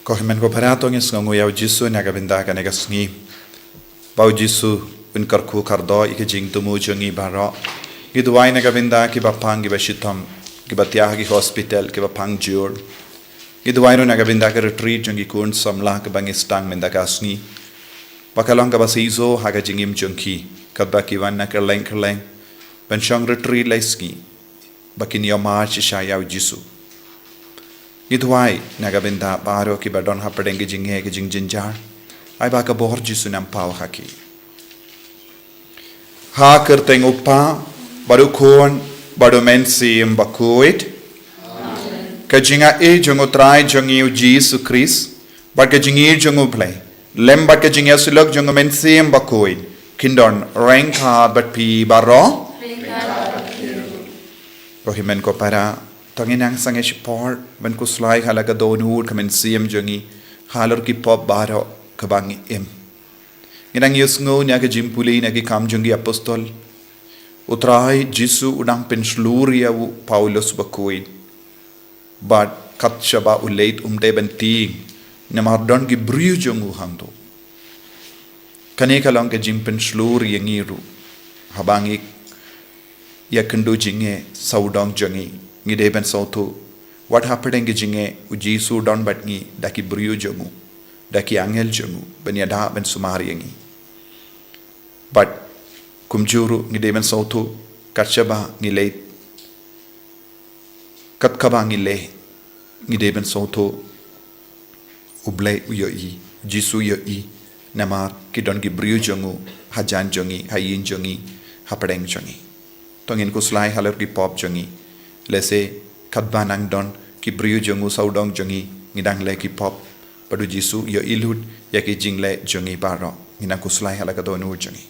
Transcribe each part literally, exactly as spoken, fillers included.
Ko hynmen ko para, to ngin sngewnguh ïa u Jisu na ka bynta kane ka sngi. Ba u Jisu un kyrkhu kyrdoh ïa ka jingthmu jong ngi baroh. Ngi duwai na ka bynta kiba pang, kiba shitom, kiba thiah ha ki hospital, kiba pang jur. Ngi duwai ruh na ka bynta ka retreat jong ki khun samla kaba ngi sdang mynta ka sngi. Ba ka long kaba shisha ha ka jingim jong ki, kaba ki wan na kylleng kylleng ban shong retreat lai sngi, ba kin ïohmad shisha ïa u Jisu. Ngi duwai na ka bynta baroh kiba don hapdeng ki jingeh, ki jingjynjar. Ai ba ka bor Jisu un ym paw ha ki. Ha ka kyrteng u Kpa, bad u Khun, bad u Mynsiem Bakhuid. Ka jingaiei jong u Trai jong ngi u Jisu Khrist, bad ka jingïeit jong u Blei, lem bad ka jingïasyllok jong u Mynsiem Bakhuid, kin don ryngkat bad phi baroh. Ko hynmen ko para, to ngin nang sangeh shipor ban khuslai ha la ka dohnud ka mynsiem jong ngi halor ki pop baroh kaba ngi im. Ngi nang ïohsngew na ka jingpule na Ki Kam jong ki Apostol. U Trai Jisu u dang pynshlur ïa u Paulus Bakhuid. Bad kat shaba u leit um dei ban tieng, namar don ki briew jong u hangto. Kane ka long ka jingpynshlur ïa ngi ruh. Haba ngi ïakynduh jingeh sawdong jong ngi, ngi dei ban sngewthuh, wat hapdeng ki jingeh u Jisu u don bad ngi da ki briew jong u, da ki angel jong u, ban ïada ban sumar ïa ngi. Bad kumjuh ruh ngi dei ban sngewthuh, kat shaba ngi leit, kat kaba ngi leh, ngi dei ban sngewthuh, u Blei u ïohi, u Jisu u ïohi, namar ki don ki briew jong u hajan jong ngi, ha ïing jong ngi, hapdeng jong ngi. To ngin khuslai halor ki pop jong ngi. Lehse katba nang don ki briew jong u sawdong jong ngi, ngi dang leh ki pop, bad u Jisu u ïohi lut ïa ki jingleh jong ngi baroh. Ngin nang khuslai ha la ka dohnud jong ngi.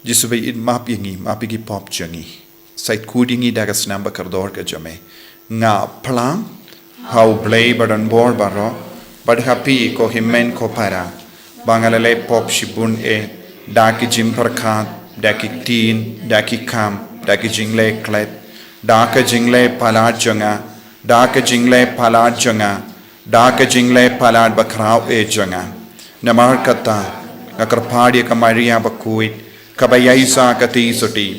Jisu ba ïeit, map ïa ngi, map ïa ki pop jong ngi. Sa khuid ïa ngi da ka snam ba kordor ka jong me. Nga phlang ha u Blei ba don bor baroh, bad ha phi ko hynmen ko para, ba nga la leh pop shibun eh, da ki jingpyrkhat, da ki ktien, da ki kam, da ki jingleh klet, da ka jingleh palat jong nga, da ka jingleh palat jong nga, da ka jingleh palat bakhraw eh jong nga. Namar kata, nga kyrpad ïa ka Maria bakhuid, kaba ïaisah ka theisotti,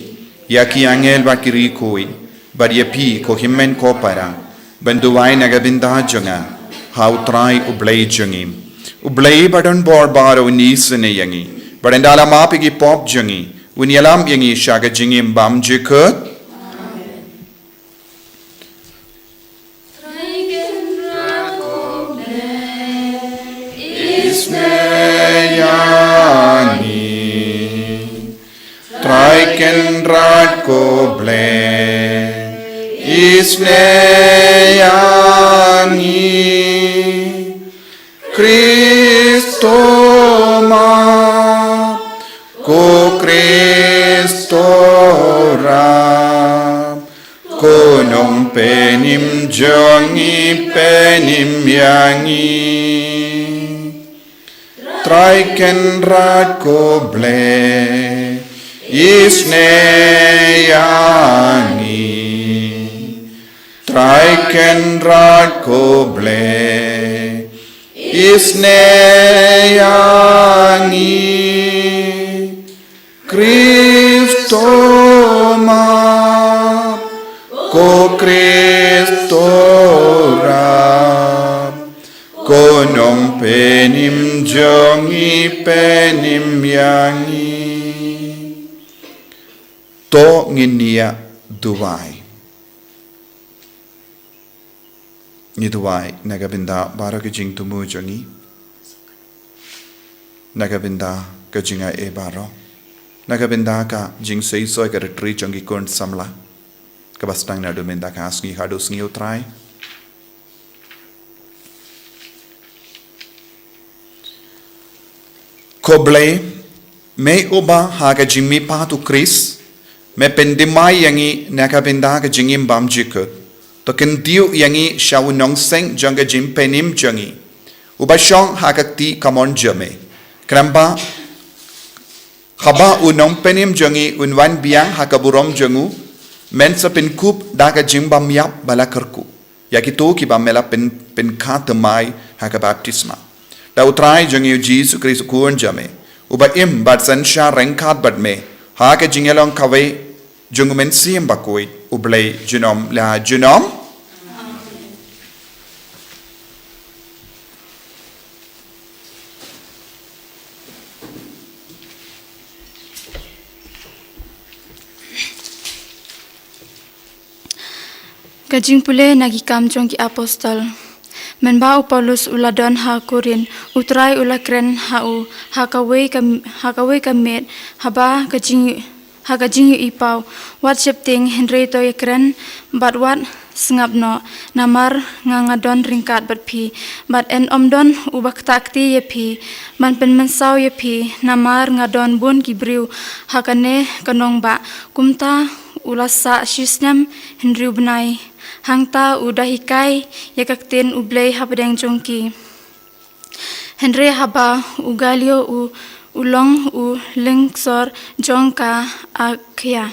ïa ki angel bad ki riewkhuid, bad ïa phi ko hynmen ko para, ban duwai na ka bynta jong nga ha u Trai u Blei jong ngi. U Blei ba don bor baroh un isynei ïa ngi, bad ynda la map ïa ki pop jong ngi, un ïalam ïa ngi sha ka jingim bymjukut. Trai Kynrad ko Blei, isynei ïa ngi. Trai Kynrad ko Blei, isynei ïa ngi. Khrist to map, ko Khrist to rap, ko Nongpynim jong ngi, pynim ïa ngi. Trai Kynrad ko Blei, isynei ïa ngi. Trai Kynrad ko Blei, isynei ïa ngi. Khrist u rap. Ko Nongpynim jong ngi, pynim ïa ngi. To ngin ïa duwai. Ngi duwai na ka bynta baroh ka jingthmu jong ngi, na ka bynta ka jingai ei baroh, na ka bynta ka jingseisoh ka rtri jong ki khun samla kaba sdang naduh mynta ka sngi haduh sngi, U Trai. Ko Blei, me uba ha ka jingmihpat u Khrist me pyndem ïa ngi na ka bynta ka jingim bymjukut, to kyntiew ïa ngi sha u nongseng jong ka jingpynim jong ngi, uba shong ha ka kti kamon jong me. Khnang ba haba u Nongpynim jong ngi un wan biang ha ka burom jong u, men sa pynkup da ka jingbymïap ba la kyrkhu ïa kito kiba me la pyn, pynkha thymmai ha ka baptisma. Da U Trai jong ngi U Jisu Khrist U Khun jong me, uba im bad synshar ryngkat bad me ha ka jingïalong kawei jong U Mynsiem Bakhuid, U Blei junom la junom. Ka jingpule na ki Kam jong ki Apostol. Mynba u Paulus u la don ha Korinth, U Trai u la kren ha u ha kawei ka, ha kawei ka miet, haba ka jing, ha ka jingïohi paw: Wat sheptieng, hynrei to ïakren bad wat sngap noh, namar nga nga don ryngkat bad phi, bad yn ym don uba ktah kti ïa phi ban pynmynsaw ïa phi, namar nga don bun ki briew ha kane ka nongbah. Kumta u la sah shisnem hynriew bnai, hangta u da hikai ïa ka ktien U Blei hapdeng jong ki. Hynrei haba u Galio u, u long u lyngsor jong ka Achaia,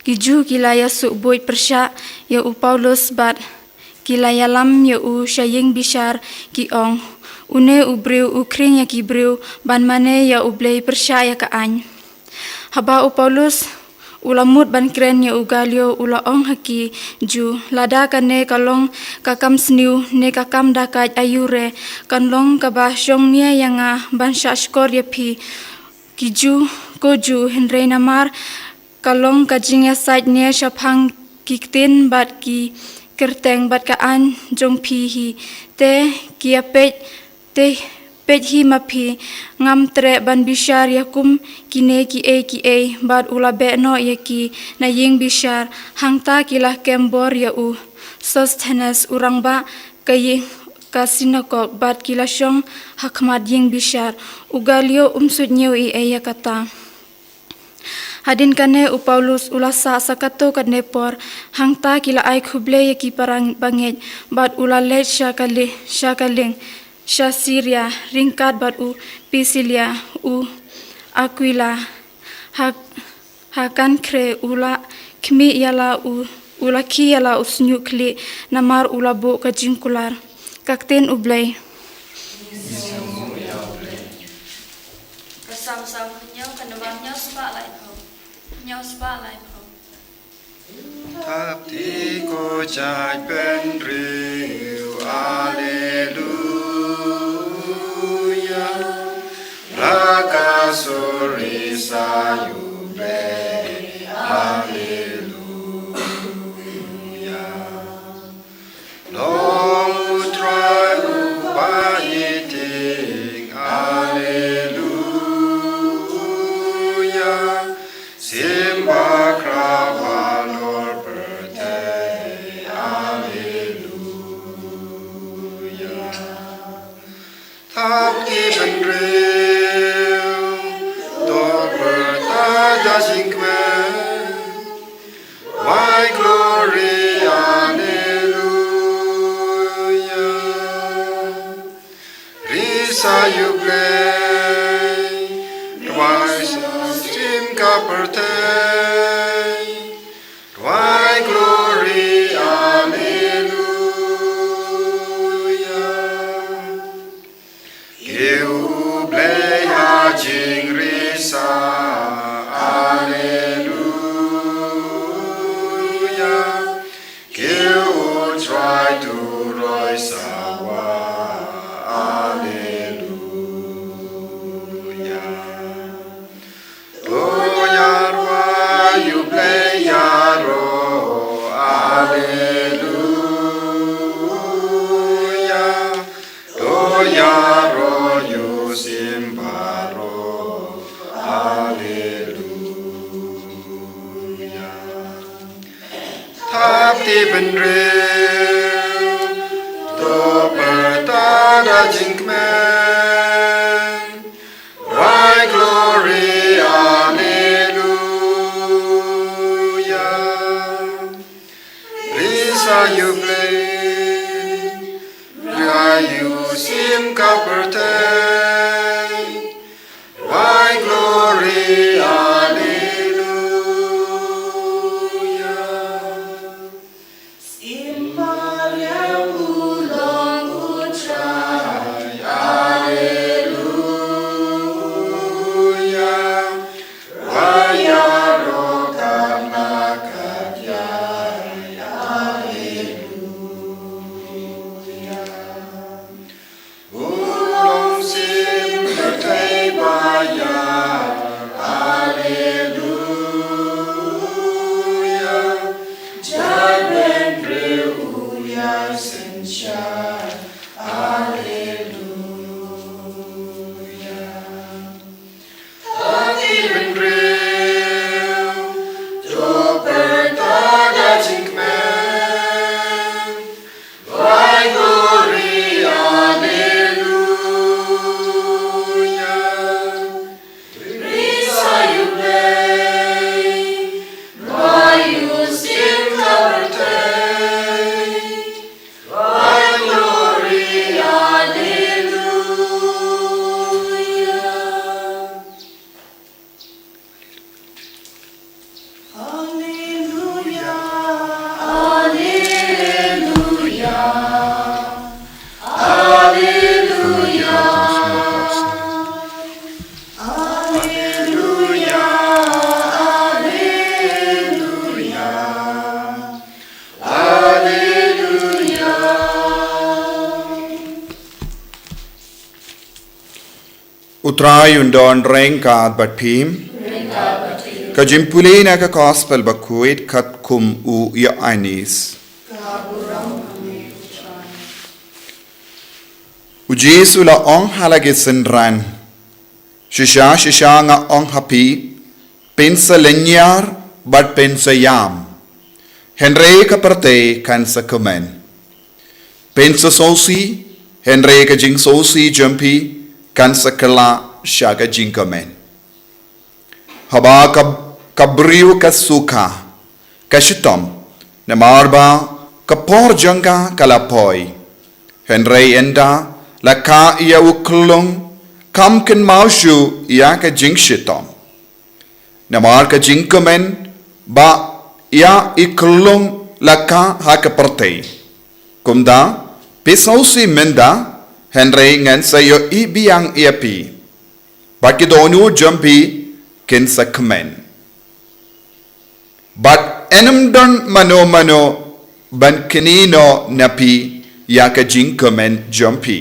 ki Jiw ki la ïasuh buit pyrshah ïa u Paulus bad ki la ïalam ïa u sha ïing bishar, ki ong: Une u briew u khring ïa ki briew ban mane ïa U Blei pyrshah ïa ka aiñ. Haba u Paulus u la mut ban kren ïa u Galio, u la ong ha ki Jiw: Lada kane ka long ka kam sniew ne ka kam dakait, aïu re kan long kaba shong nia ïa nga ban shah shkor ïa phi, ki Jiw, ko Jiw? Hynrei namar ka long ka jingïasaid nia shaphang ki ktien bad ki kyrteng bad ka aiñ jong phi hi, te ki ïa peit, te peit hi ma phi, ngam treh ban bishar ïa kum kine kiei kiei. Bad u la beh noh ïa ki na ïing bishar. Hangta ki la kem bor ïa u Sosthenes, u rangbah ka ïing, ka synagog, bad ki la shong ha khmat ïing bishar. U Galio um suidñiew ei ei ïa kata. Hadien kane u Paulus u la sah sa katto katne por. Hangta ki la ai khublei ïa ki para bangeit, bad u la leit sha ka li, sha ka lieng, sha Syria, ryngkat bad u Priscilla, u Aquila. Ha, ha Cenchreae u la khmih ïa la u, u la khie ïa la u shñiuh khlieh, namar u la buh ka jingkular. Ka ktien U Blei. Ka Salm saw hynñiew, ka namba hynñiew spah laiphew. Hynñiew spah laiphew. Thap kti ko jait bynriew, Alleluia. Raka suri sa ïa U Blei, Alleluia. Long U Trai u ba ïeit, Alleluia. Shim bakhraw halor pyrthei, Alleluia. Thap kti bynriew, to pyrta da jingkmen, Wai glory, Alleluia. Ri sa ïa U Blei, rwai sa shim ka pyrthei, rwai glory, Alleluia. Kiew U Blei ha jingri sa, Alleluia. Sim baroh. Haleluya. Thap ti bynriew, to pyrta da jingkmen. Why glory, haleluya. Risa ïa U Blei, risa ïa U Sim ka pyrthei. Why glory, haleluya. Simbalia u long U Trai, haleluya. Why ïaroh katna kat ïai, haleluya. U long Sim pyrthei ba ïar, haleluya. Jait bynriew u ïai synshar, haleluya. Thap ti bynriew, to pyrta da jingkmen. Why glory, haleluya. Risa ïa U Blei, risa ïa U Sim ka pyrthei. Why glory, haleluya. Haleluya, haleluya, haleluya, haleluya, haleluya, haleluya. U Trai un don ryngkat bad phi. Ka jingpule na ka Gospel Bakhuid katkum u Ïoannis. U Jisu la ong ha la ki synran, shisha shisha nga ong ha phi, pynsa lynñiar bad pynsa ïam, hynrei ka pyrthei kan sa kmen. Pynsa sngewsih, hynrei ka jingsngewsih jong phi kan sa kylla sha ka jingkmen. Haba ka, ka briew ka sukha, ka shitom, namar ba ka por jong ka ka la poi. Hynrei ynda la kha ïa u khyllung, kam kynmaw shuh ïa ka jingshitom. Namar ka jingkmen ba ïa i khyllung la kha ha ka pyrthei. Kumta, phi sngewsih mynta, hynrei ngan sa ïohi biang ïa phi. Bad ki dohnud jong phi kin sa kmen. Bad ym don mano mano ban knieh noh na phi ïa ka jingkmen jong phi.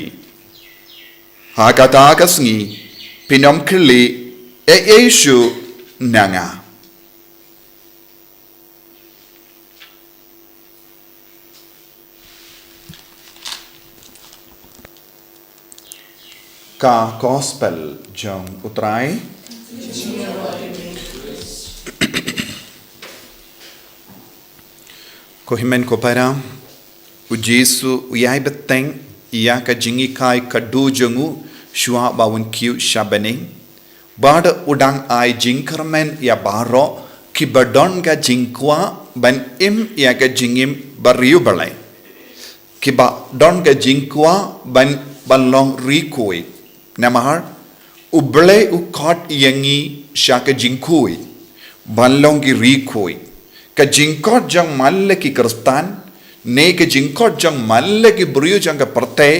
Ha kata ka sngi, phin ym khlieh ei ei shuh na nga. Ka Gospel jong U Trai. Ko hynmen ko para, U Jisu u ïai bteng ïa ka jinghikai khadduh jong u shuwa ba un kiew sha bneng. Bad u dang ai jingkyrmen ïa baroh kiba don ka jingkwah ban im ïa ka jingim bariewblei, kiba don ka jingkwah ban, ban long ri khuid. Namar U Blei u khot ïa ngi sha ka jingkhuid, ban long ki ri khuid. Ka jingkhot jong man la ki Khristan ne ka jingkhot jong man la ki briew jong ka pyrthei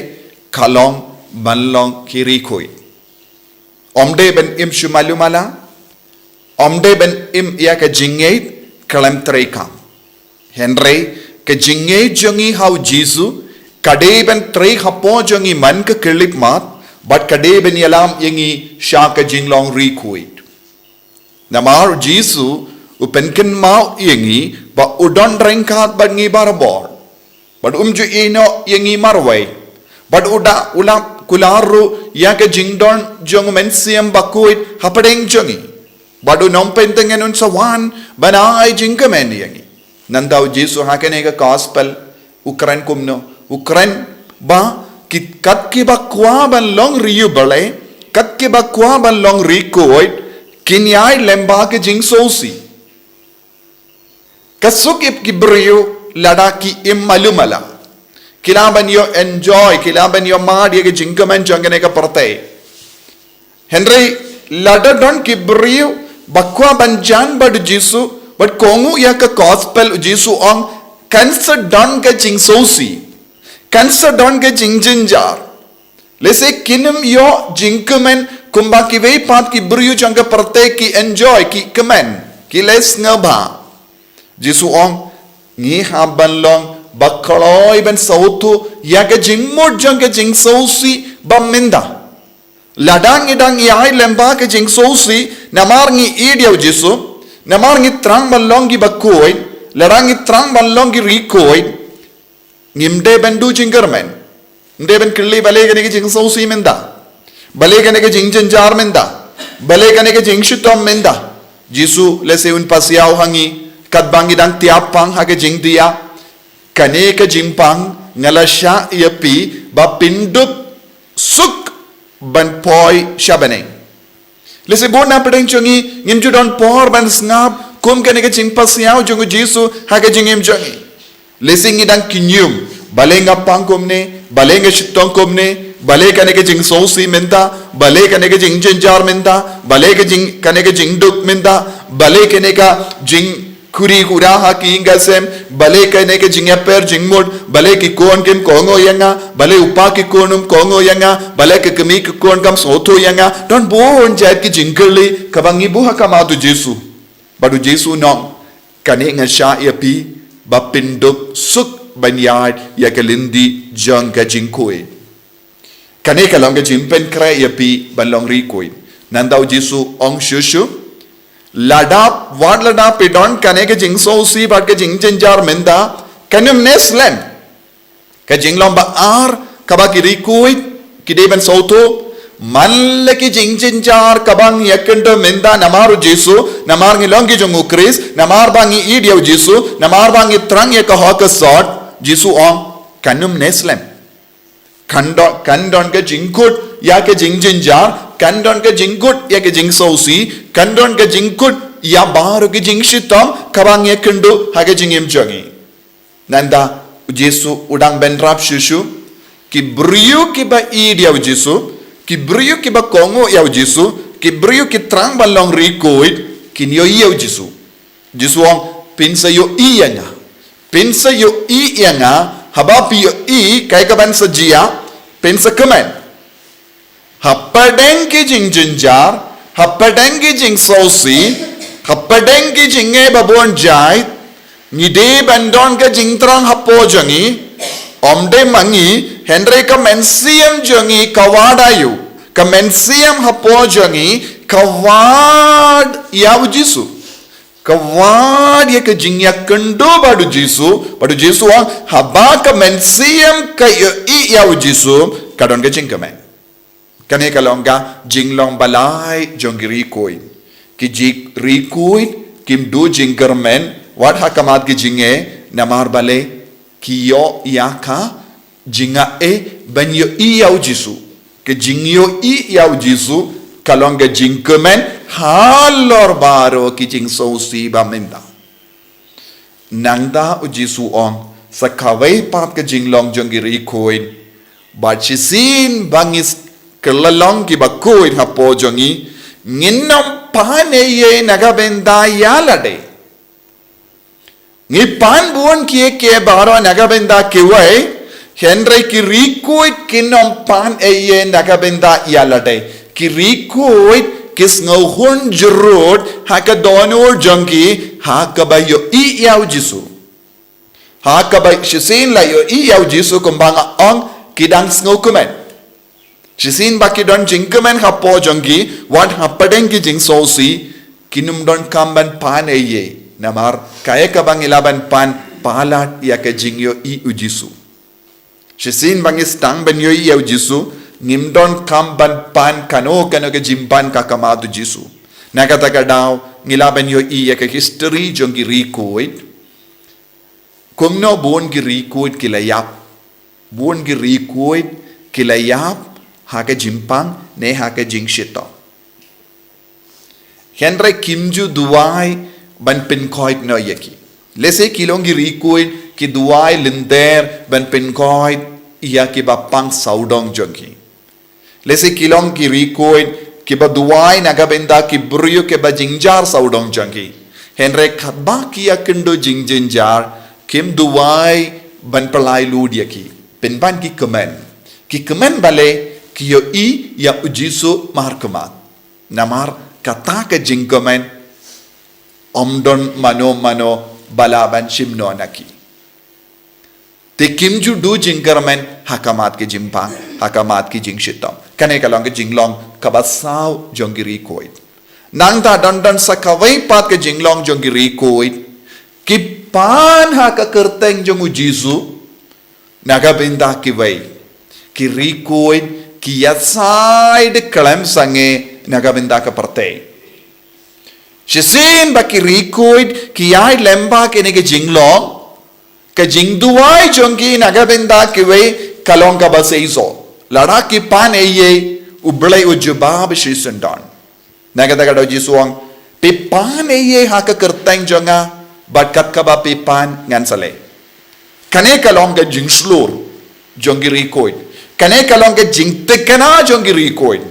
ka long ban long ki ri khuid. Ym dei ban im shu malu mala, ym dei ban im ïa ka jingngeit khlem treikam. Hynrei ka jingngeit jong ngi ha U Jisu ka dei ban trei hapoh jong ngi man ka khyllipmat, bad ka dei ban ïalam ïa ngi sha ka jinglong ri khuid. Namar U Jisu u pynkynmaw ïa ngi ba u don ryngkat bad ngi barabor. Bad um ju ïehnoh ïa ngi marwei. Bad u da u la Kular ruh ïa ka jingdon jong u Mynsiem Bakhuid hapdeng jong ngi. Bad u Nongpyntngen un sa wan ban ai jingkmen ïa ngi. Nangta u Jisu ha kane ka gospel u kren kumno? U kren ba ki, kat kiba kwah ban long ri ïa u Blei, kat kiba kwah ban long ri khuid, kin ïai lem bad ka jingsngewsih. Ka suk ïa ki briew lada ki im malu mala. Ki lah ban ïoh enjoy, ki lah ban ïoh mad ïa ka jingkmen jong kane ka pyrthei. Hynrei lada don ki briew ba kwah ban jan bad u Jisu, bad kohnguh ïa ka gospel, u Jisu u ong, kan sa don ka jingsngewsih, kan sa don ka jingjynjar. Lehse kin ym ïoh jingkmen kumba kiwei pat ki briew jong ka pyrthei ki enjoy, ki kmen, ki leh sngewbha. Jisu u ong, ngi hap ban long ba kloi ban sngewthuh ïa ka jingmut jong ka jingsngewsih ba mynta. Lada ngi dang ïai lem bad ka jingsngewsih, namar ngi ïeit ïa u Jisu, namar ngi thrang ban long kiba khuid, lada ngi thrang ban long ki ri khuid, ngim dei ban duh jingkyrmen. Ngim dei ban kylli balei kane ka jingsngewsih mynta, balei kane ka jingjynjar mynta, balei kane ka jingshitom mynta. Jisu lehse un pasiaw ha ngi katba ngi dang tiap pang ha ka jingdia. Kane ka jingpang nga la shah ïa phi ba phin dup suk ban poi sha bneng. Lehse bun na pdeng jong ngi ngim ju don por ban sngap kum kane ka jingpasiaw jong u Jisu ha ka jingim jong ngi. Lehse ngi dang kynjum, balei nga pang kumne, balei nga shitom kumne, balei kane ka jingsngewsih mynta, balei kane ka jingjynjar mynta, balei ka jing, kane ka jingduk mynta, balei kane ka jing khuri khura ha ki ïing ki sem, balei kane ka jingïapher jingmut, balei ki khun kim kohnguh ïa nga, balei u pa ki khun um kohnguh ïa nga, balei ka kmie ka khun kam sngewthuh ïa nga. Don bun jait ki jingkylli kaba ngi buh ha khmat u Jisu. Bad u Jisu u ong, kane nga shah ïa phi ba phin dup suk ban ïaid ïa ka lynti jong ka jingkhuid. Kane ka long ka jingpynkhreh ïa phi ban long ri khuid. Nangta u Jisu u ong shuh shuh, lada, wat lada phi don kane ka jingsngewsih bad ka jingjynjar mynta, kan ym neh slem. Ka jinglong ba ar kaba ki ri khuid ki dei ban sngewthuh, man la ki jingjynjar kaba ngi ïakynduh mynta namar u Jisu, namar ngi long ki jong u Khrist, namar ba ngi ïeit ïa u Jisu, namar ba ngi thrang ïa ka hok ka sot, Jisu u ong, kan ym neh slem. Kan don, kan don ka jingkut ïa ka jingjynjar, kan don ka jingkut ïa ka jingsngewsih, kan don ka jingkut ïa baroh ka jingshitom kaba ngi ïakynduh ha ka jingim jong ngi. Nangta u Jisu u dang bynrap shuh shuh, ki briew kiba ïeit ïa u Jisu, ki briew kiba kohnguh ïa u Jisu, ki briew ki thrang ban long ri khuid, kin ïohi ïa u Jisu. Jisu u ong, phin sa ïohi ïa nga. Phin sa ïohi ïa nga, haba phi ïohi kaei kaban sa jia, phin sa kmen. Hapdeng ki jingjynjar, hapdeng ki jingsngewsih, hapdeng ki jingeh ba bun jait, ngi dei ban don ka jingthrang hapoh jong ngi, ym dei ma ngi, hynrei ka mynsiem jong ngi ka wad ïa u, ka mynsiem hapoh jong ngi ka wad ïa u Jisu. Ka wad ïa ka jingïakynduh bad u Jisu, bad u Jisu u ong, haba ka mynsiem ka ïohi ïa u Jisu, ka don ka jingkmen. Kane ka long ka jinglong ba lai jong ki ri khuid. Ki jong ri khuid kim duh jingkyrmen, wat ha khmat ki jingeh, namar balei, ki ïoh ïa ka jingaiei ban ïohi ïa u Jisu. Ka jingïohi ïa u Jisu ka long ka jingkmen halor baroh ki jingsngewsih ba mynta. Nangta u Jisu u ong, sa kawei pat ka jinglong jong ki ri khuid. Bad shisien ba ngi kylla long kiba khuid hapoh jong ngi, ngin ym pan ei ei na ka bynta ïa lade. Ngi pan bun kiei kiei baroh na ka bynta kiwei, hynrei ki ri khuid kin ym pan ei ei na ka bynta ïa lade. Ki ri khuid ki sngew hun jrut ha ka dohnud jong ki ha kaba ïohi ïa u Jisu. Ha kaba shisien la ïohi ïa u Jisu kumba nga ong ki dang sngewkmen. Shisien ba ki don jingkmen hapoh jong ki, wat hapdeng ki jingsngewsih, kin ym donkam ban pan ei ei. Namar kaei kaba ngi lah ban pan palat ïa ka jingïohi u Jisu. Shisien ba ngi sdang ban ïohi ïa u Jisu, Ngim don kam ban pan kano kano ka jingpan ha khmat u Jisu. Na kata ka daw, ngi lah ban ïohi ïa ka history jong ki riewkhuid. Kumno bun ki riewkhuid ki la ïap. Bun ki riewkhuid ki la ïap ha ka jingpang ne ha ka jingshitom. Hynrei kim ju duwai ban pynkhuid noh ïa ki. Lehse ki long ki riewkhuid ki duwai lynter ban pynkhuid ïa kiba pang sawdong jong ki. Lehse ki long ki riewkhuid kiba duwai na ka bynta ki briew kiba jynjar sawdong jong ki. Hynrei katba ki ïakynduh jingjynjar, kim duwai ban pynlait lut ïa ki. Pynban ki kmen. Ki kmen balei? Ki ïohi ïa u Jisu markhmat. Namar kata ka jingkmen, ym don mano mano ba lah ban shim noh na ki. Te kim ju duh jingkyrmen ha khmat ki jingpang, ha khmat ki jingshitom. Kane ka long ka jinglong kaba saw jong ki riewkhuid. Nangta don don sa kawei pat ka jinglong jong ki riewkhuid. Ki pan ha ka kyrteng jong u Jisu na ka bynta kiwei. Ki riewkhuid ki ïasaid khlem sangeh na ka bynta ka pyrthei. Shisien ba ki riewkhuid ki ïaid lyngba kane ka jinglong, ka jingduwai jong ki na ka bynta kiwei ka long kaba seisoh. Lada ki pan eiei, U Blei u jubab shisyndon. Na kata ka daw u Jisu u ong, phi pan eiei ha ka kyrteng jong nga, bad kat kaba phi pan ngan sa leh. Kane ka long ka jingshlur jong ki riewkhuid. Kane ka long ka jingthikna jong ki riewkhuid.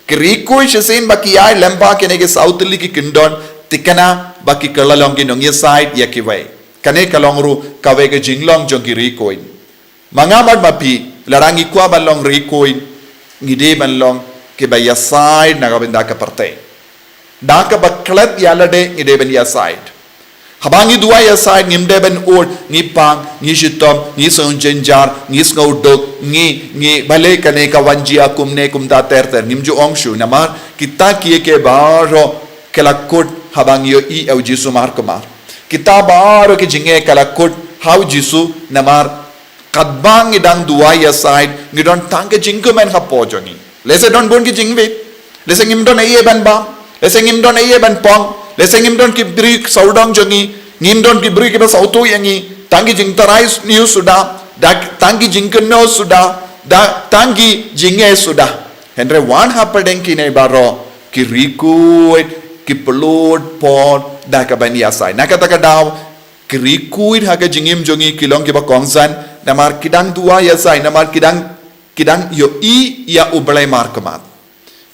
Ki riewkhuid shisien ba ki ïaid lyngba kine ki saw tylli ki kyndon, thikna ba ki kylla long ki nongïasaid ïa kiwei. Kane ka long ruh kawei ka jinglong jong ki riewkhuid. Ma nga bad ma phi, lada ngi kwah ban long riewkhuid, ngi dei ban long kiba ïasaid na ka bynta ka pyrthei. Da kaba klet ïa lade ngi dei ban ïasaid. Haba ngi duwai ïasaid ngim dei ban ud, ngi pang, ngi shitom, ngi sngew jynjar, ngi sngew duk, ngi, ngi balei kane ka wan jia kumne kumta ter ter. Ngim ju ong shuh namar kita kiei kiei baroh ki la kut haba ngi ïohi ïa u Jisu markhmat. Kita baroh ki jingeh ki la kut ha u Jisu namar katba ngi dang duwai ïasaid, ngi don tang ka jingkmen hapoh jong ngi. Lehse don bun ki jingbit. Lehse ngim don eiei ban bam. Lehse ngim don eiei ban pang. Lehse ngim don ki briew sawdong jong ngi. Ngim don ki briew kiba sawtu ïa ngi. Tang ki jingtharai news suda. Da tang ki jingkynnoh suda. Da tang ki jingeh suda. Hynrei wan hapdeng kine baroh ki riewkhuid, ki pynlut por da kaban ïasaid. Na kata ka daw, ki riewkhuid ha ka jingim jong ngi ki long kiba kongsan, namar ki dang duwai ïasaid, namar ki dang, ki dang ïohi ïa U Blei markhmat.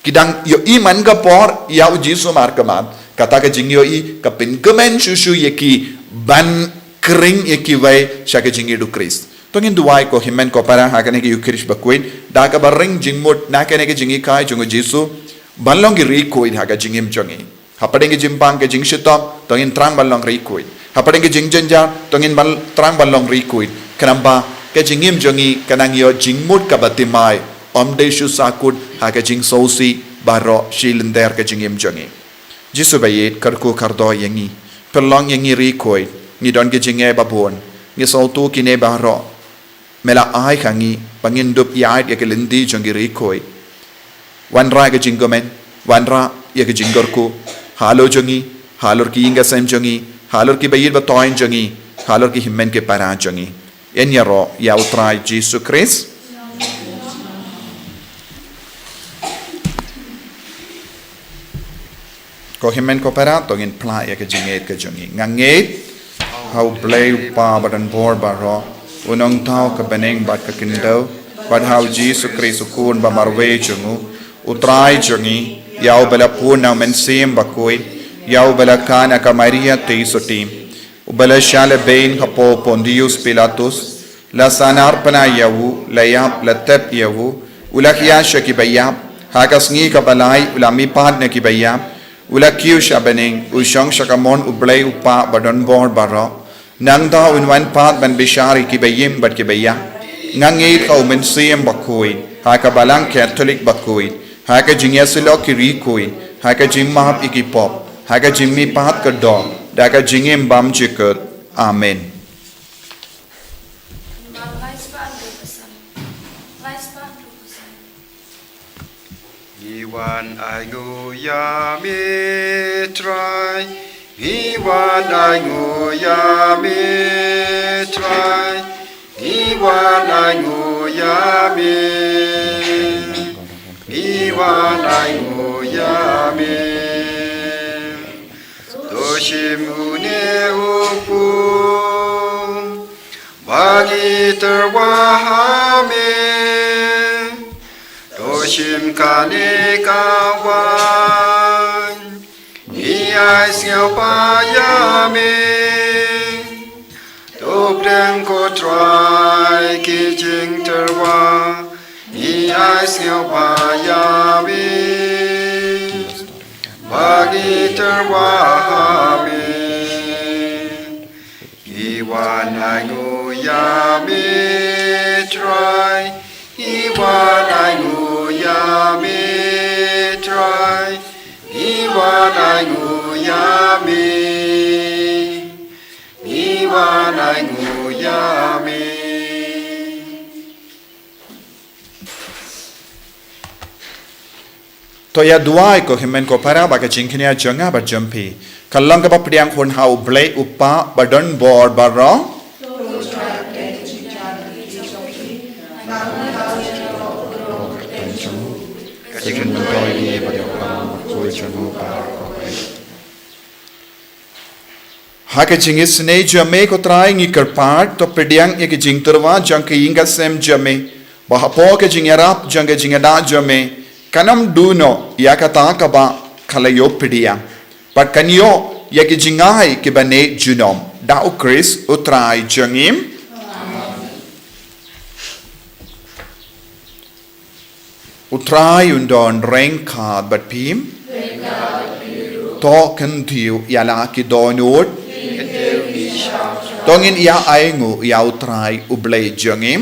Ki dang ïohi man ka por ïa u Jisu markhmat. Kata ka jingïohi ka pynkmen shuh shuh ïa ki ban khring ïa kiwei sha ka jingïeit u Khrist. To ngin duwai ko hynmen ko para ha kane ka Ïukharist bakhuid, da kaba ring jingmut na kane ka jinghikai jong u Jisu, ban long ki riewkhuid ha ka jingim jong ngi. Hapdeng ka jingpang ka jingshitom, to ngin thrang ban long riewkhuid. Hapdeng ka jingjynjar, to ngin ban thrang ban long riewkhuid. Khnang ba ka jingim jong ngi kan nang ïoh jingmut kaba thymmai, ym dei shu sahkut ha ka jingsngewsih baroh shi lynter ka jingim jong ngi. Jisu baïeit, kyrkhu kyrdoh ïa ngi. Pynlong ïa ngi riewkhuid, ngi don ki jingeh babun. Ngi sngewthuh kine baroh. Me la ai ha ngi ba ngin dup ïaid ïa ki lynti jong ki riewkhuid. Wanrah ïa ka jingkmen, wanrah ïa ka jingkyrkhu halor jong ngi, halor ki ïing ki sem jong ngi, halor ki baïeit bathoh jong ngi, halor ki hynmen ki para jong ngi. Yn ïaroh ïa u Trai Jisu Khrist. Ko hynmen ko para, to ngin phla ïa ka jingngeit ka jong ngi. Nga ngeit ha U Blei U Kpa Badonbor baroh, U Nongthaw ka bneng bad ka khyndew, bad ha U Jisu Khrist U Khun ba marwei jong u, U Trai jong ngi, ïa uba la pun na U Mynsiem Bakhuid, ïa uba la kha na ka Maria theisotti, uba la shah lehbeiñ hapoh Pontius Pilatus, la sahnarphna ïa u, la ïap, la tep ïa u, u la khia sha ki baïap, ha ka sngi kaba lai u la mihpat na ki baïap, u la kiew sha bneng, u shong sha kamon U Blei U Kpa Badonbor baroh. Nangta un wan pat ban bishar ïa ki baïing bad ki baïap. Nga ngeit ha U Mynsiem Bakhuid, ha ka Balang Katholik bakhuid, ha ka jingïasyllok ki riewkhuid, ha ka jingmap ïa ki pop, ha ka jingmihpat ka doh, da ka jingim bymjukut. Amen. Ngi wan ainguh ïa me Trai. Ngi wan ainguh ïa me Trai. Ngi wan ainguh ïa me. Ngi wan ainguh ïa me. To shim une u pung ba ngi tyrwa ha me. To shim kane ka waiñ, ngi ai sngewbha ïa me. To pdiang ko Trai ki jingtyrwa, ngi ai sngewbha ïa me. Ba ngi tyrwa ha me. Ngi wan ainguh ïa me Trai. Ngi wan ainguh ïa me Trai. Ngi wan ainguh ïa me. Ngi wan ainguh ïa me. To ïa duwai ko hynmen ko para ba ka jingkñia jong nga bad jong phi kan long kaba pdiang hun ha U Blei U Kpa ba don bor baroh. Ha ka jingisynei jong me ko Trai ngi kyrpad, to pdiang ïa ki jingtyrwa jong ki ïing ki sem jong me, ba hapoh ka jingïarap jong ka jingïada jong me, kan ym duh noh ïa kata kaba ka la ïoh pdiang. Bad kan ïoh ïa ki jingai kiba neh junom. Da U Khrist U Trai jong ngi. U Trai un don ryngkat bad phi. To kyntiew ïa la ki dohnud. To ngin ïa ainguh ïa U Trai U Blei jong ngi.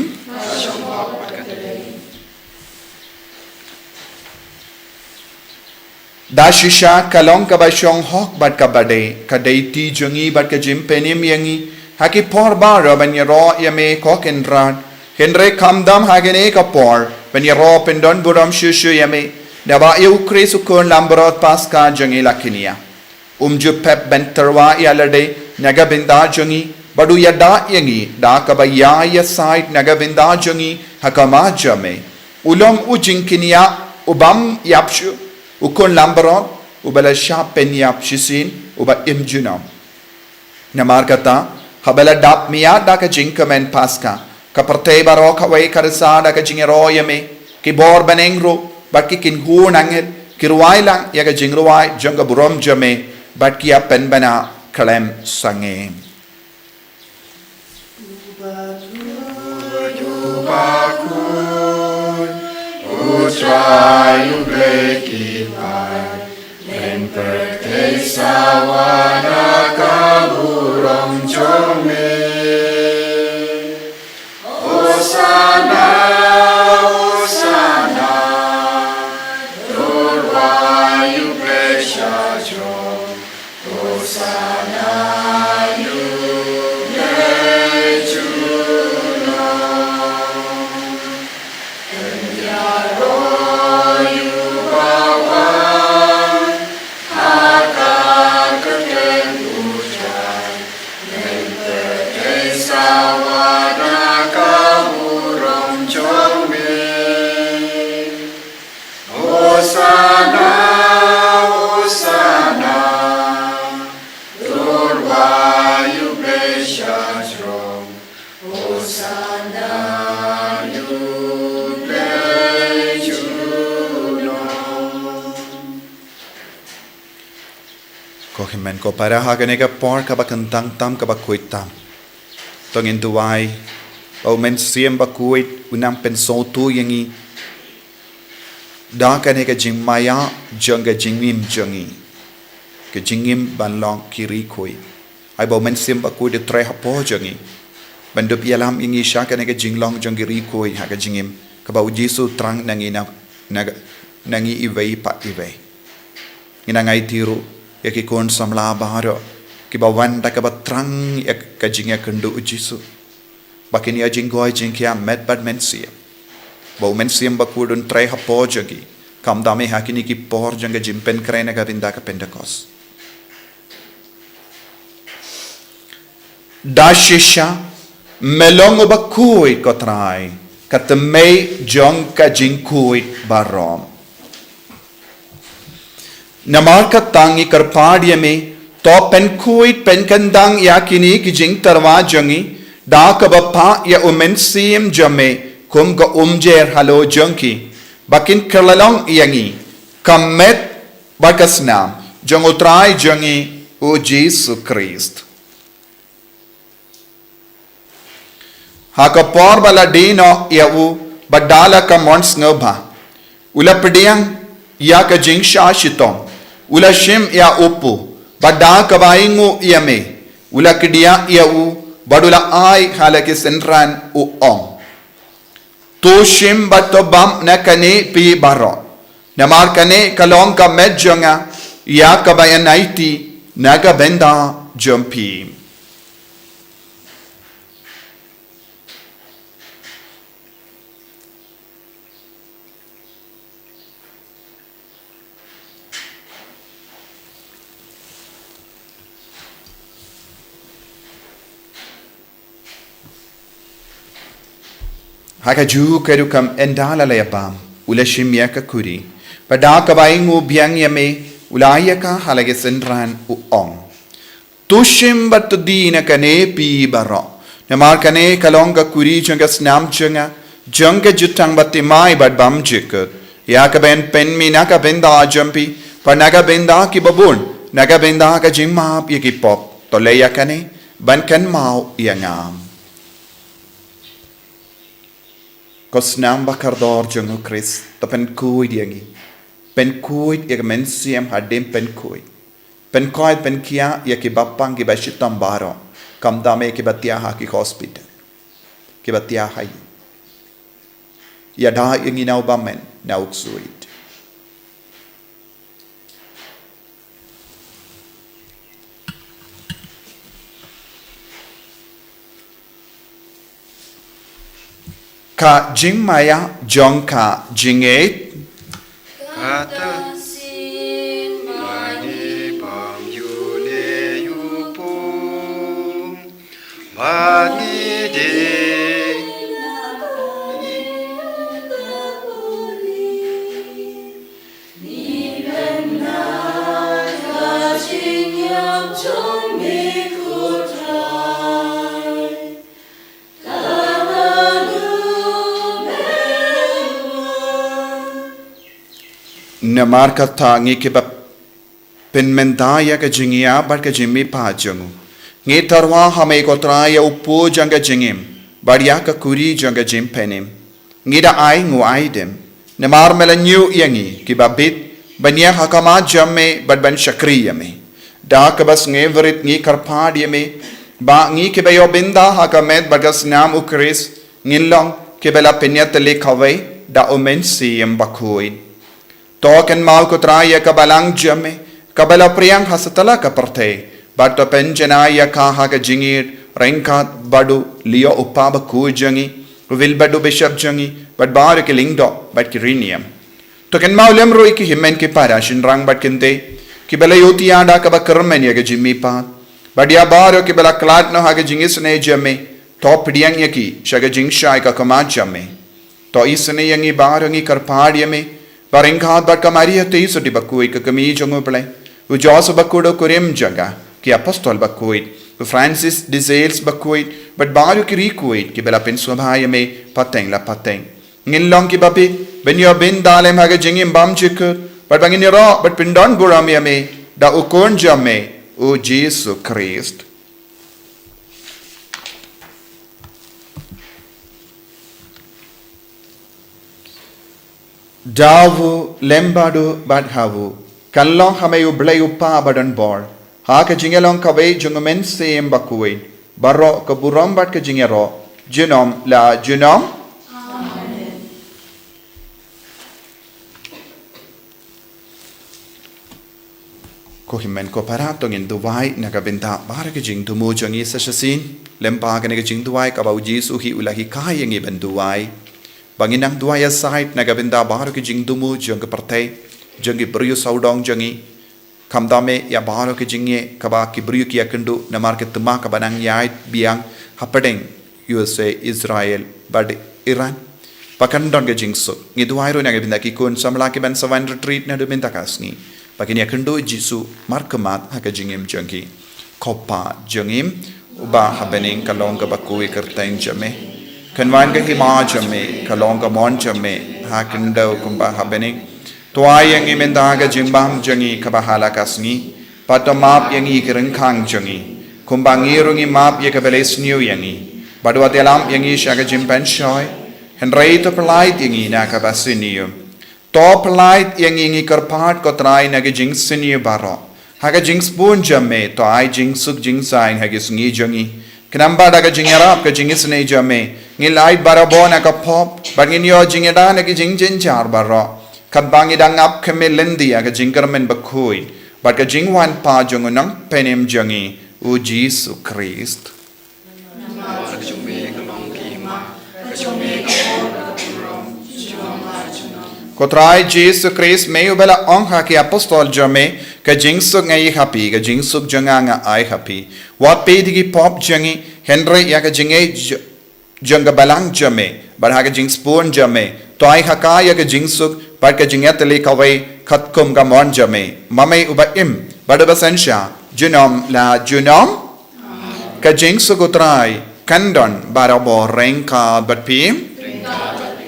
Da shisha ka long kaba shong hok bad kaba dei, ka dei ti jong ngi bad ka jingpynim ïa ngi ha ki por baroh ban ïaroh ïa me ko Kynrad. Hynrei khamtam ha kane ka por ban ïaroh pyndon burom shuh shuh ïa me, naba ïa U Khrist U Khun langbrot Paskha jong ngi la kñia. Um ju pep ban tyrwa ïa lade na ka bynta jong ngi bad u ïada ïa ngi da kaba ïai ïasaid na ka bynta jong ngi ha khmat jong me. U long u jingkñia u bym ïap shuh, U Khun langbrot uba la shah pynïap shisien, uba im junom. Namar kata, haba la dap miad da ka jingkmen Paskha, ka pyrthei baroh kawei ka risa da ka jingïaroh ïa me, ki bor bneng ruh bad ki kynhun angel ki rwai lang ïa ka jingrwai jong ka burom jong me, bad ki ïa pynbna khlem sangeh. U Trai U Blei ki paid, lem pyrthei sawa da ka burom jong me. Hosana, Hosana, to rwai ïa U Blei sha jrong. Hosana ïa U Blei junom. Ïaroh ïa u bawan ha ka kyrteng U Trai. Lem pyrthei sawa da ka burom jong me. Hosana, Hosana, to rwai ïa U Blei sha jrong. Hosana ïa U Blei junom. Ko hynmen ko para, ha kane ka por kaba kyntang tam, kaba khuid tam, to ngin duwai ba U Mynsiem Bakhuid un nang pynsngewthuh ïa ngi da kane ka jingmaïa jong ka jingim jong ngi, ka jingim ban long ki riewkhuid. Ai ba U Mynsiem Bakhuid un trei hapoh jong ngi ban dup ïalam ïa ngi sha kane ka jinglong jong ki riewkhuid ha ka jingim, kaba U Jisu u thrang na ngi na, na, na ngi iwei pa iwei. Ngi nang aiti ruh ïa ki khun samla baroh kiba wan da kaba thrang ïa ka jingïakynduh U Jisu, ba kin ïoh jingkhuid jingkhiah met bad mynsiem. Ba U Mynsiem Bakhuid un trei hapoh jong ki, Khamtam eh ha kine ki por jong ka jingpynkhreh na ka bynta ka Pentekost. Da shisha, me long uba khuid ko Trai, ka tymmen jong ka jingkhuid baroh. Namar kata ngi kyrpad ïa me, to pynkhuid pynkyndang ïa kine ki jingtyrwa jong ngi, da kaba phah ïa u Mynsiem jong me, kum ka umjer halor jong ki, ba kin kylla long ïa ngi, ka met bad ka snam, jong u Trai jong ngi, u Jisu Khrist. Ha ka por ba la die noh ïa u, bad da la ka mon sngewbha, u la pdiang ïa ka jingshah shitom, u la shim ïa u pu, bad da kaba ainguh ïa me, u la kdiah ïa u, bad u la ai ha la ki synran u ong. To shim bad to bam na kane phi baroh. Namar kane ka long ka met jong nga, ïa kaba ïaid aiti, na ka bynta jong phi. Ha kajuh ka rukom ynda la ïa bam, u la shim ïa ka khuri. Bad da kaba ainguh biang ïa me, u la ai ïa ka ha la ki synran u ong. To shim bad to die na kane phi baroh. Namar kane ka long ka khuri jong ka snam jong nga, jong ka jutang bathymmai bad bymjukut. Ïa kaba yn pynmih na ka bynta jong phi, bad na ka bynta ki babun, na ka bynta ka jingmap ïa ki pop. To leh ïa kane, ban kynmaw ïa nga. Ko snam bakordor jong u Khrist, to pynkhuid ïa ngi. Pynkhuid ïa ka mynsiem hadien pynkhuid. Pynkhuid pynkhiah ïa ki bapang ki bashitom baroh. Khamtam eh ki ba thiah ha ki hospital. Ki ba thiah ha ïing. Ïada ïa ngi na u bymman, na u ksuid. Ka jingmaïa jong ka jingngeit. Kata sien ba ngi bam ïa u Blei u Kpa. Ba ngi dei. Namar kata ngi kiba pynmynta ïa ka jingïap bad ka jingmihpat jong u. Ngi tyrwa ha me ko Trai ïa u pud jong ka jingim, bad ïa ka khuri jong ka jingpynim. Ngi da ai nguh ai dem. Namar me la ñiew ïa ngi, kiba bit, ban ïeng ha khmat jong me, bad ban shakri ïa me. Da kaba sngewrit ngi kyrpad ïa me, ba ngi kiba ïoh bynta ha ka met bad ka snam u Khrist, ngin long, kiba la pynïatylli kawei, da u Mynsiem Bakhuid. To kynmaw ko Trai ïa ka balang jong me, kaba la pdiang ha satlak ka pyrthei, bad to pynjanai ïa ka ha ka jingïeit, ryngkat bad u Leo u Kpa bakhuid jong ngi, u Wilbert u Bishop jong ngi, bad baroh ki lyngdoh, bad ki riewniam. To kynmaw lem ruh ïa ki hynmen ki para shynrang bad kynthei, kiba la ïohthiah da kaba kyrmen ïa ka jingmihpat. Bad ïa baroh kiba la khlad noh ha ka jingisynei jong me, to pdiang ïa ki, sha ka jingshai ka khmat jong me. To isynei ïa ngi baroh ngi kyrpad ïa me, ba ryngkat bad ka Maria Theisotti bakhuid ka kmie jong u Blei, u Joseph bakhuid u kurim jong ka, ki apostol bakhuid, u Francis de Sales bakhuid, bad baroh ki riewkhuid, kiba la pynsngewbha ïa me, pateng la pateng. Ngin long kiba bit, ban ïoh bynta lem ha ka jingim bymjukut, bad ba ngin ïaroh, bad pyndonburom ïa me, da u Khun jong me, u Jisu Khrist. Da u lem bad u bad ha u, kan long ha me u Blei u Kpa badonbor, ha ka jingïalong kawei jong u Mynsiem Bakhuid, baroh ka burom bad ka jingïaroh, junom la junom. Amen. Ko hynmen ko para, to ngin duwai na ka bynta baroh ki jingthmu jong ngi sa shisien, lyngba kane ka jingduwai kaba u Jisu hi u la hikai ïa ngi ban duwai. ba ngin nang duwai ïasaid na ka bynta baroh ki jingthmu jong ka pyrthei, jong ki briew sawdong jong ngi, khamtam eh ïa baroh ki jingeh kaba ki briew ki ïakynduh namar ka thma kaba nang ïaid biang hapdeng U S A, Israel bad Iran. Ba kan don ka jingsuk. Ngi duwai ruh na ka bynta ki khun samla kiban sa wan retreat naduh mynta ka sngi, ba kin ïakynduh Jisu markhmat ha ka jingim jong ki. Ko Pa jong ngi uba ha bneng, ka long kaba khuid ka kyrteng jong me. Kan wan ka hima jong me, ka long ka mon jong me ha khyndew kumba ha bneng. To ai ïa ngi mynta ka jingbam jong ngi kaba ha la ka sngi. Bad to map ïa ngi ki ryngkang jong ngi, kumba ngi ruh ngi map ïa kiba la sniew ïa ngi. Bad wat ïalam ïa ngi sha ka jingpynshoi, hynrei to pyllait ïa ngi na kaba sniew. To pyllait ïa ngi, ngi kyrpad ko Trai, na ka jingsniew baroh. Ha ka jingsbun jong me to ai jingsuk jingsaiñ ha ki sngi jong ngi. Khnang ba da ka jingïarap ka jingisynei jong me, ngin lait barabor na ka pop bad ngin ïoh jingïada na ki jingjynjar baroh. Katba ngi dang ap khmih lynti ïa ka jingkyrmen bakhuid bad ka jingwan pat jong u Nongpynim jong ngi, u Jisu Khrist. Namar ka jong me ka long ka hima, ka jong me ka mon bad ka burom, junom la junom. Ko Trai Jisu Khrist, me uba la ong ha ki apostol jong me, ka jingsuk nga ai ha phi, ka jingsuk jong nga nga ai ha phi. Wat peit ïa ki pop jong ngi, hynrei ïa ka jingngeit jo-, jong ka balang jong me. Bad ha ka jingsbun jong me to ai ha ka ïa ka jingsuk bad ka jingïatylli kawei katkum ka mon jong me. Ma me uba im bad uba synshar junom la junom. Ka jingsuk u Trai kan don barabor ryngkat bad phi.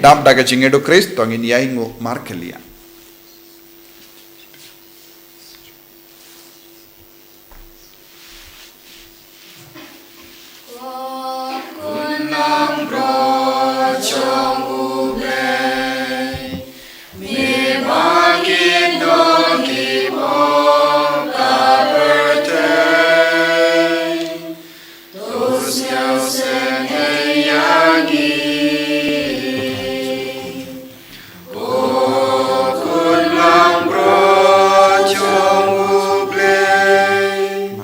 Dap da ka jingïeit u Khrist to ngin ïainguh markhlieh. Ko khun langbrot jong U Blei, me ba kit noh ki pop ka pyrthei, to sngewsynei ïa ngi. Ko khun langbrot jong U Blei,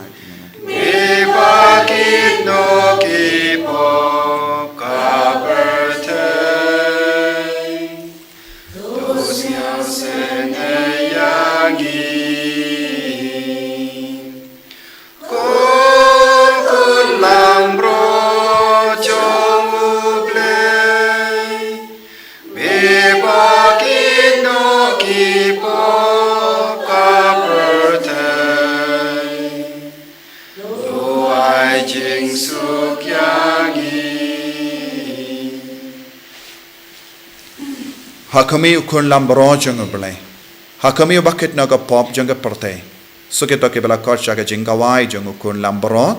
me ba kit noh ki pop ka pyrthei, to sngewsynei ïa ngi. Ko khun langbrot jong U Blei, me ba kit noh ki pop ka pyrthei, to ai jingsuk ïa ngi. Ha khmih u khun langbrot jong U Blei. Ha khmih uba kit noh ka pop jong ka pyrthei. Suk ïa kito kiba la khot sha ka jingkhawai jong u khun langbrot.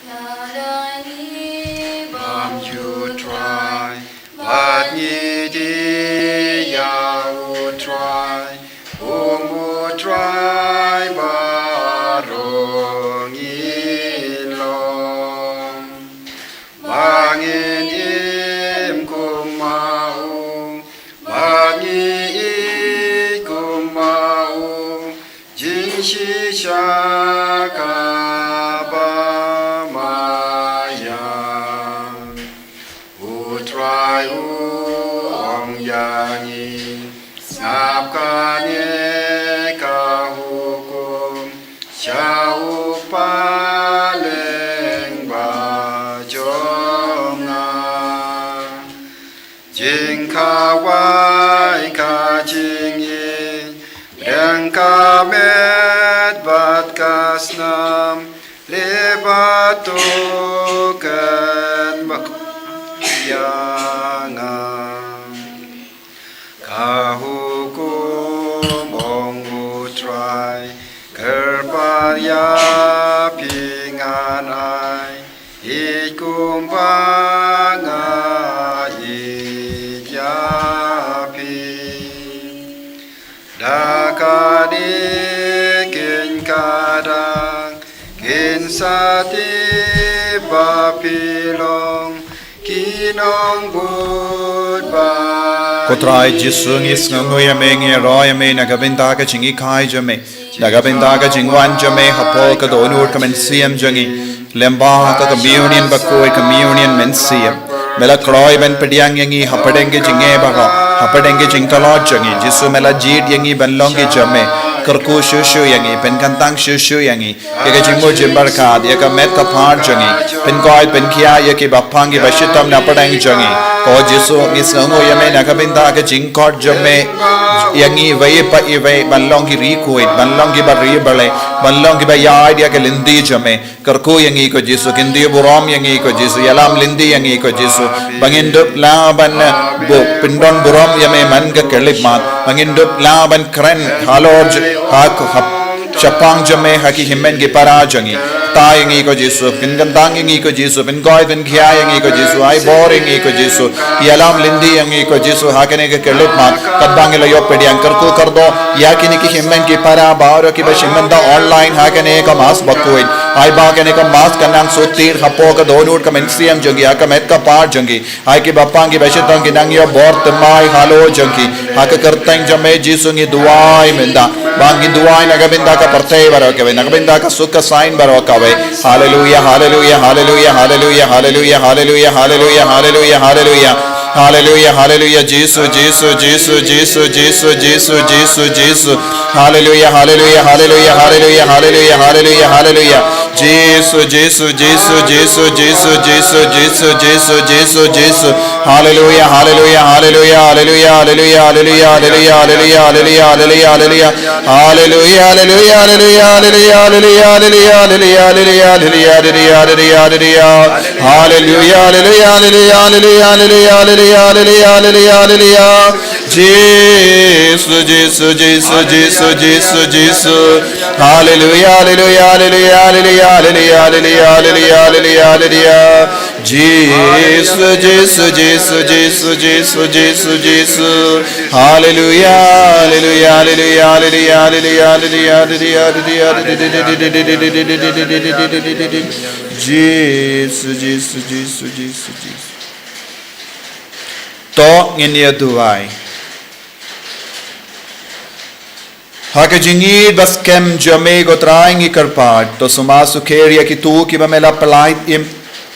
Lada ngi bam ïa U Trai bad ngi die shisha kaba ma ïa. U Trai u ong ïa ngi, sngap kane ka hukum sha u paidbah lyngba jong nga. Jingkhawai ka jingïeit, pdiang ka met bad ka snam, leh bad to kan ba ïa nga. Ka hukum ong U Trai, kyrpad ïa phi ngan ai, ïeit kumba nga ïeit ïa phi. Da kane kin kdang kin sa tip ba phi long ki nongbud ba. Ko Trai Jisu, ngi sngewnguh ïa me, ngi ïaroh ïa me na ka bynta ka jinghikai jong me, na ka bynta ka jingwan jong me hapoh ka dohnud ka mynsiem jong ngi. Lyngba ka communion bakhuid, communion mynsiem, me la kloi ban pdiang ïa ngi hapdeng ki jingeh baroh, hapdeng ki jingtlot jong ngi. Jisu, me la jied ïa ngi ban long ki jong me. Kyrkhu shuh shuh ïa ngi, pynkyntang shuh shuh ïa ngi ïa ka jingmut jingpyrkhat, ïa ka met ka phad jong ngi. Pynkoit pynkhia ïa ki bapang ki bashitom na pdeng jong ngi. Ko Jisu, ngi sngewnguh ïa me na ka bynta ka jingkhot jong me ïa ngi iwei pa iwei ban long ki riewkhuid, ban long ki bariewblei, ban long ki ba ïaid ïa ka lynti jong me. Kyrkhu ïa ngi ko Jisu, kyntiew burom ïa ngi ko Jisu, ïalam lynti ïa ngi ko Jisu. Ba ngin dup lah ban, eh, buh pyndon burom ïa me man ka khyllipmat. Ba ngin dup lah ban kren halor j-, ha, ha shaphang jong me ha ki hynmen ki para jong ngi. Kta ïa ngi ko Jisu, pynkyntang ïa ngi ko Jisu, pynkoit pynkhia ïa ngi ko Jisu, ai bor ïa ngi ko Jisu, ïalam lynti ïa ngi ko Jisu ha kane ka khyllipmat. Katba ngi la ïoh pdiang, kyrkhu kyrdoh ïa kine ki hynmen ki para baroh ki ba shim bynta online ha kane ka Mass bakhuid. Ai ba kane ka Mass kan nang suk tied hapoh ka dohnud ka mynsiem jong ki, ha ka met ka phad jong ki. Ai ki bapang ki bashitom kin nang ïoh bor thymmai halor jong ki. Ha ka kyrteng jong me Jisu ngi duwai mynta. Ba ngi duwai na ka bynta ka pyrthei baroh kawei, na ka bynta ka suk ka saiñ baroh kawei. Haleluya, haleluya, haleluya, haleluya, haleluya, haleluya, haleluya, haleluya, haleluya. Haleluya, haleluya, Jisu, Jisu, Jisu. Haleluya, haleluya, haleluya, haleluya, haleluya, haleluya, haleluya. Jisu, Jisu, Jisu. Haleluya, haleluya, haleluya, haleluya, haleluya, haleluya, haleluya, haleluya, haleluya, haleluya, haleluya. Haleluya, haleluya, haleluya, haleluya, haleluya, haleluya, haleluya, haleluya, haleluya. Haleluya, haleluya, haleluya, haleluya, haleluya, haleluya, haleluya, haleluya. Jisu, Jisu, Jisu, Jisu, Jisu, Jisu. Haleluya, haleluya, haleluya, haleluya, haleluya, haleluya, haleluya, haleluya. Jisu, Jisu, Jisu, Jisu, Jisu, Jisu, Jisu. Haleluya, haleluya, haleluya, haleluya, haleluya, haleluya, haleluya, haleluya. Jisu, Jisu, Jisu, Jisu, Jisu. To ngin ïa duwai. Ha ka jingïeit ba skhem jong me ko Trai ngi kyrpad, to sumar sukher ïa kito kiba me la pyllait im,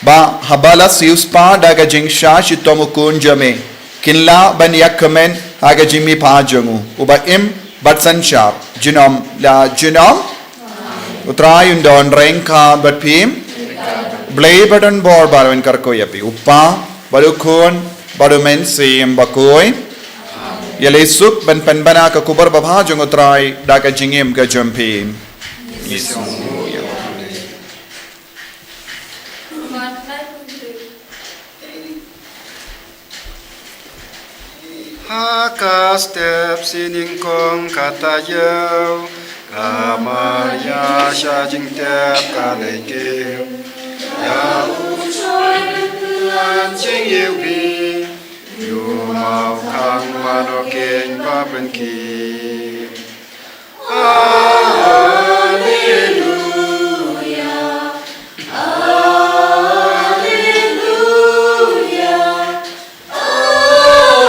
ba haba la siewspah da ka jingshah shitom u Khun jong me, kin lah ban ïakmen ha ka jingmihpat jong u, uba im bad synshar junom la junom. U Trai un don ryngkat bad phi. Blei ba don bor baroh un kyrkhu ïa phi, u Kpa bad u Khun bad u Mynsiem Bakhuid. Ïaleh suk ban pynbna ka khubor babha jong u Trai da ka jingim ka jong phi. Ha ka step shi nyngkong ka taïew, ka Maria sha jingtep ka leit kiew ïa u Trai Mynsiem Bakhuid. Ïa u maw khang mano keiñ ba pynkiew. Haleluya, haleluya, haleluya,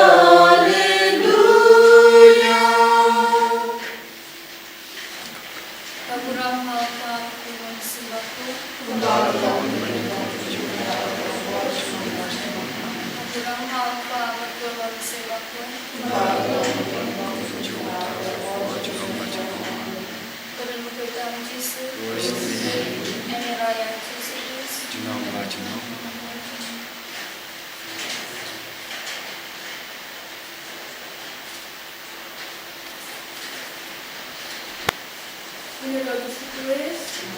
haleluya. Ïa ka Jisu Khrist.